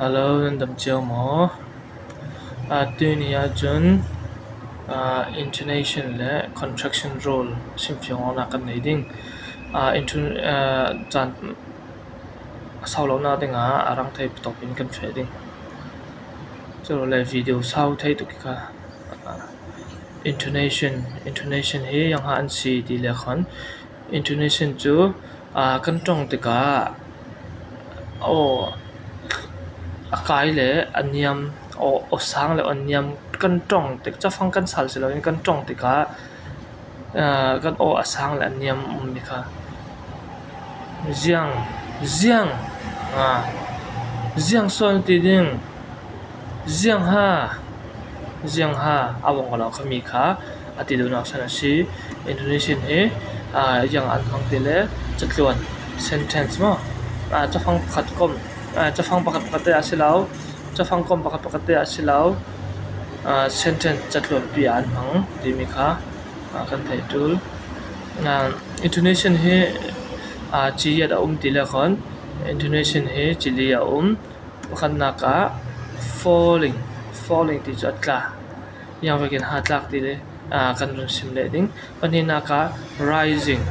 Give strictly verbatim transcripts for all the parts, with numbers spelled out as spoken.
Hello, nan dam cio maw? Ah, tuni ah cun, ah, intonation le contraction rule simfiang awknak kan nei ding. Ah, inton-, ah, caan a sau lonak dingah a rang thei tawk in kan feh ding. Cu le video sau thei tuk kha. Ah, intonation, intonation hi ziang ha an si ti le khan intonation cu, aa, kan ṭong tikah, aw, a kai le a niam, aw, aw sang le aw niam kan ṭong tik, cafang kan sal si loin kan ṭong tikah, aa, kan aw a sang le a niam ummi kha. Ziang, ziang, aa, ziang sawn ti ding. Ziang ha, ziang ha, a vong lo kha mi kha a ti duhnak san a si. Intonation hi, aa, ziang an hmang ti le catluan, sentence maw? Aa, cafang pakhat kom, aa, cafang pakhat pakhat te a si lo, cafang kom pakhat pakhat te a si lo, aa, sentence catluan pi an hmang timi kha, aa, kan theih ṭul. Aa, intonation hi, aa, ci yat a um ti le khawn, intonation hi ci li a um. Pakhatnak ah falling, falling ti cu a tla. Ziang vekin ha tlak ti le, aa, kan run sim leh ding. Pahnihnak ah rising.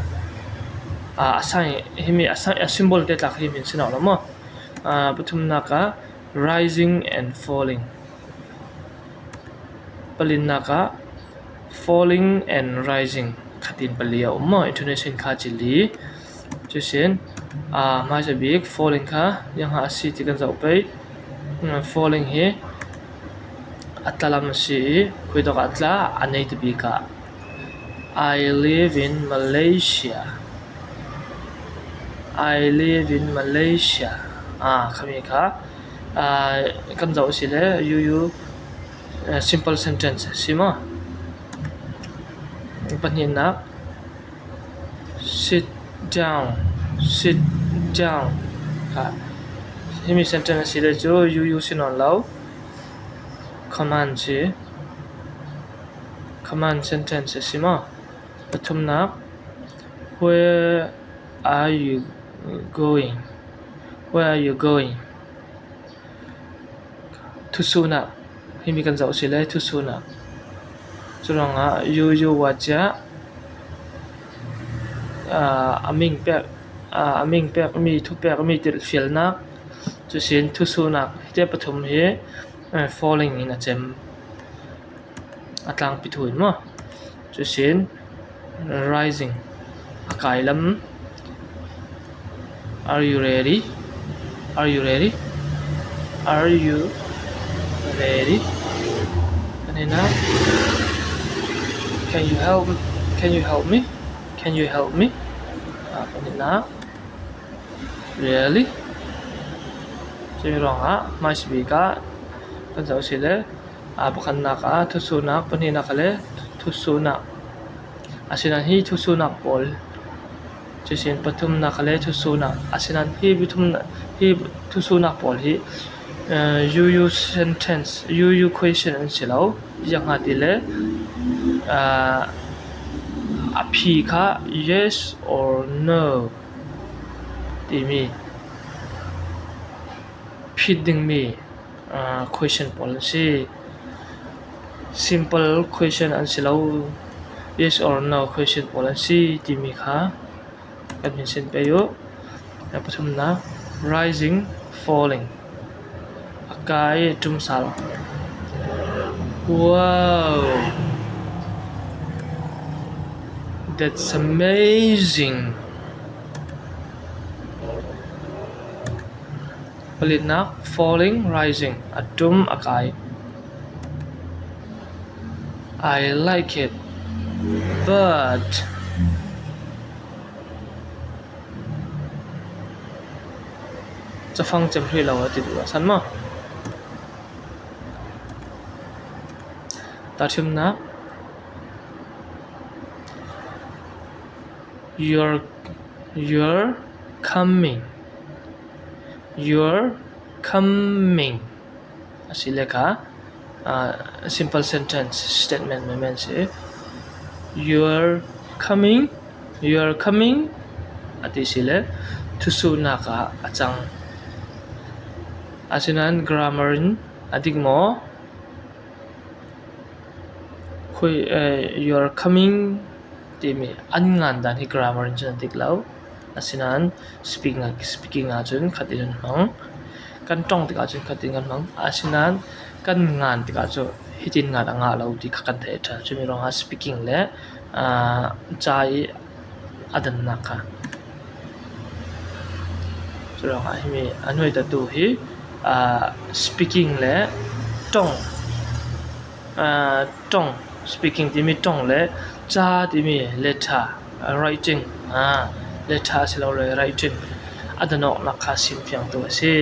Aa, a sign, himi a sign, a symbol te tlak hi min si lo maw? Aa, pathumnak ah rising and falling. Palinak ah falling and rising khatin pali a um maw? Intonation kha ci li. Cusin, aa, hmaisa bik falling kha ziang ha a si ti kan zoh pei. Mm, falling hi a tla lam a si i, khuitawk ah a tla a nei ti bik ah, "I live in Malaysia. I live in Malaysia." Aa, khami kha, aa, kan zoh a si le, U U, eh, simple sentence si maw? Pahnihnak, "Sit down, sit down." Kha. Himi sentence a si le cu U U si nawn lo. Command si. Command sentence a si maw? Pathumnak, "Where are you going? Where are you going?" Thusuhnak, himi kan zoh si le thusuhnak. Curuangah U U a cia, aa, a ming pek, aa, a ming pek mi, thu pek mi tilhfialnak, cusin thusuhnak, hite pathum hi, aa, falling in a cem. A tlangpi thu in maw? Cusin rising, a kai lam. Are you ready? Are you ready? Are you ready? Pahnihnak, "Can you help, can you help me? Can you help me?" Ah, pahnihnak, "Really?" Curuangah hmaisa bik ah kan zoh si le, aa, pakhatnak ah thusuhnak, pahnihnak ah le thusuhnak. Asinain hi thusuhnak pawl, cusin pathumnak ah le thusuhnak, asinain hi pathumnak, hi thusuhnak pawl hi, aa, U U sentence, U U question an si lo. Ziang ha ti le, aa, a phi kha yes or no timi phit dingmi, aa, question pawl an si. Simple question an si lo, yes or no question pawl an si timi kha kan hin sin pei uh. Pathumnak, rising, falling. A kai, a ṭum sal. Wow! That's amazing! Palinak, falling, rising. A ṭum, a kai. I like it, but cafang cem hrih lo a ti duh a san maw? Tahṭhimnak, you're, you're coming. You're coming. A si le kha, ah, simple sentence, statement menmen si. You're coming, you're coming, a ti si le, thusuhnak ah a cang. Asinan grammar in a dik maw? Khui, eh, "You're coming," timi an ngan dan hi grammar in cun a dik lo. Asinan speaking ah, speaking ah cun khat in an hmang. Kan ṭong tikah cun khat in kan hmang. Asinan kan ngan tikah cu hitin ngan a ngah lo ti kha kan theih a ṭha. Cumi ruangah speaking le, aa, ca i a dannak kha. Curuangah himi a hnuaitatu hi, aa, speaking le ṭong, aa, ṭong, speaking timi ṭong le ca timi letter, aa, writing, aa, letter a si lo le writing a danawknak kha sim fiangtu a si.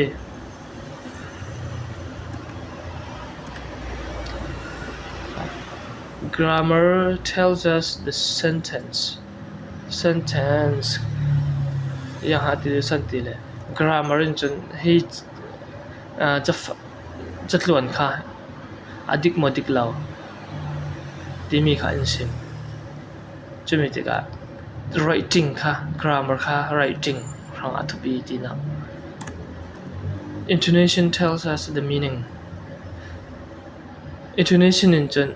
Grammar tells us the sentence. Sentence. Yang ha ti san ti le. Grammar in cun hi, ah, caf-, catluan kha a dik maw dik lo timi kha in sim. Cumi tikah writing kha, grammar kha writing hrang a thupi tinak. Intonation tells us the meaning. Intonation in cun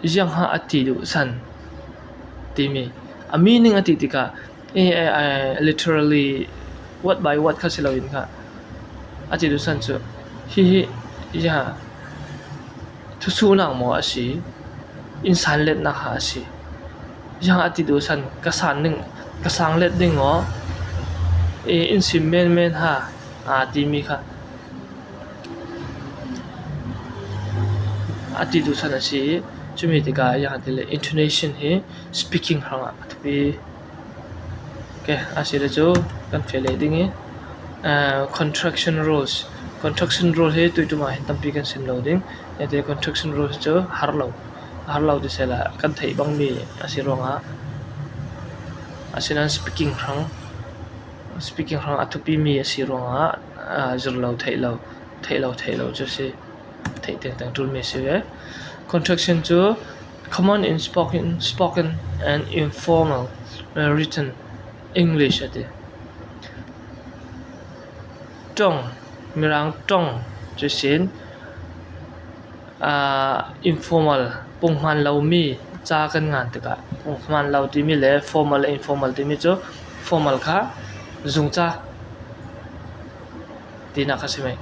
ziangha a ti duh san timi a meaning a ti tikah, eh, eh, eh, literally word by word kha si loin kha a ti duh san cu hihi ziangha thusuhnak maw a si, insan letnak ha a si. Ziangha a ti duh san ka san ding, ka sang let ding maw, eh, in sim menmen ha, aa, timi kha a ti duh san a si. Cumi tikah ziangha ti le intonation hi speaking hrangah a thupi. Okay, a si le cu kan feh leh ding i, aa, contraction rules. Contraction rule hi tuiṭum ah hin tampi kan sim lo ding. Ate contraction rules cu har lo, har lo ti sehla kan theih bangmi a si ruangah, asinan speaking hrang, speaking hrang a thupimi a si ruangah, aa, zir lo, theih lo, theih lo, theih lo cu si. Theih tengteng ṭulmi si ve. Contraction cu common in spoken, spoken and informal, uh, written English a ti. Ṭong, Mirang ṭong cu sin, ah, informal, punghman lomi ca kan ngan tikah, punghman lo timi le formal le informal timi cu formal kha zungca tinak kha si mai.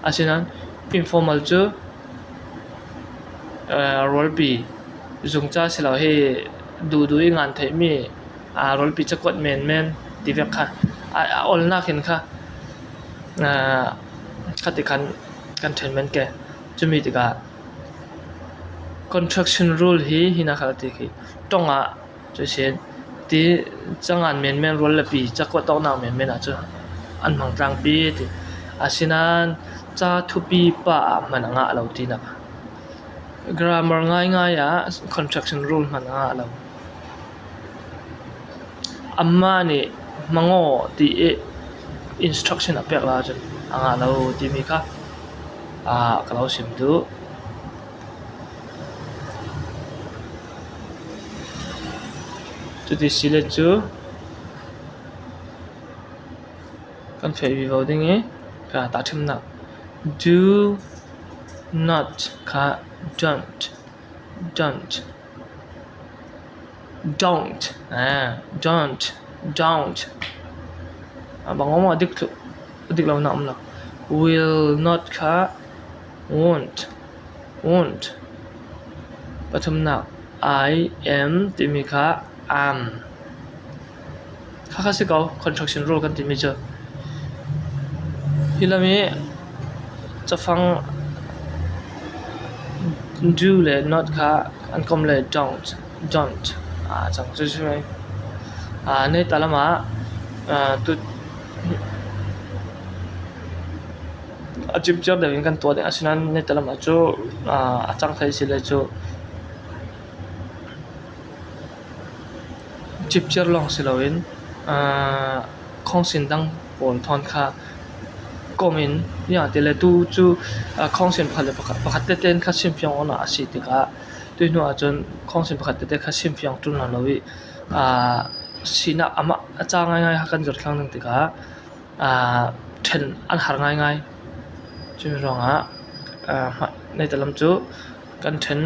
Asinan informal cu, eh, rualpi zungca si lo, hi duhduh i ngan theihmi, aa, rualpi cakuat menmen ti vek kha, a, a olnak in kha, aa, kha ti khan kan ṭhen men ke. Cumi tikah contraction rule hi, hi nak kha ti khi ṭong ah cu si ti cangan menmen rual le pi cakuat tawknak menmen ah cu an hmang tlangpi ti. Asinan ca thupi pa ah hman a ngah lo tinak. Grammar ngaingai ah contraction rule hman a ngah lo. Amah nih hmangaw ti i instruction a pek lo ahcun a ngah lo timi kha, aa, ka lo sim duh. Cuti si le cu kan feh vivo ding i, ka tahṭhimnak do not kha don't, don't, don't, ah, don't, don't. Ah, bang maw a dik thluh, a dik lo nak um lo. Will not kha won't, won't. Pathumnak I am timi kha am. Kha kha si ko, contraction rule kan timi cu. Hi lam i cafang do le not kha an kom le don't, don't. Ah, cang cu si mai. Ah, neta lam ah, ah, tu a cipciar deuh in kan tuah ding, asinan neta lam ah cu, ah, a cang thei si le cu cipciar lawng si loin, aa, khawngsin dang pawl thawn kha kom in, ziangah ti le tu cu, aa, khawngsin pakhat le pakhat, pakhat tete in kha simfiang awknak a si tikah, tuihnu ahcun khawngsin pakhat tete kha simfiang ṭul hna lo i, aa, sinak amah a ca ngaingai kha kan zir thlang ding tikah, aa, ṭhen an har ngaingai. Cumi ruangah, ah, hmah, neita lam cu kan ṭhen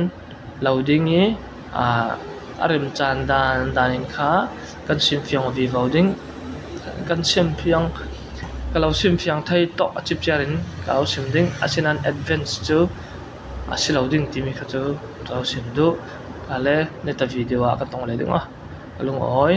lo ding i, ah, a remcang dan, dan in kha kan simfiang vivo ding. Kan simfiang, ka lo simfiang thei tawh a cipciar in ka lo sim ding. Asinain advance cu a si lo ding timi kha cu ka lo sim duh. Ka le neita video ah kan tong leh ding aw. Ka lungawi.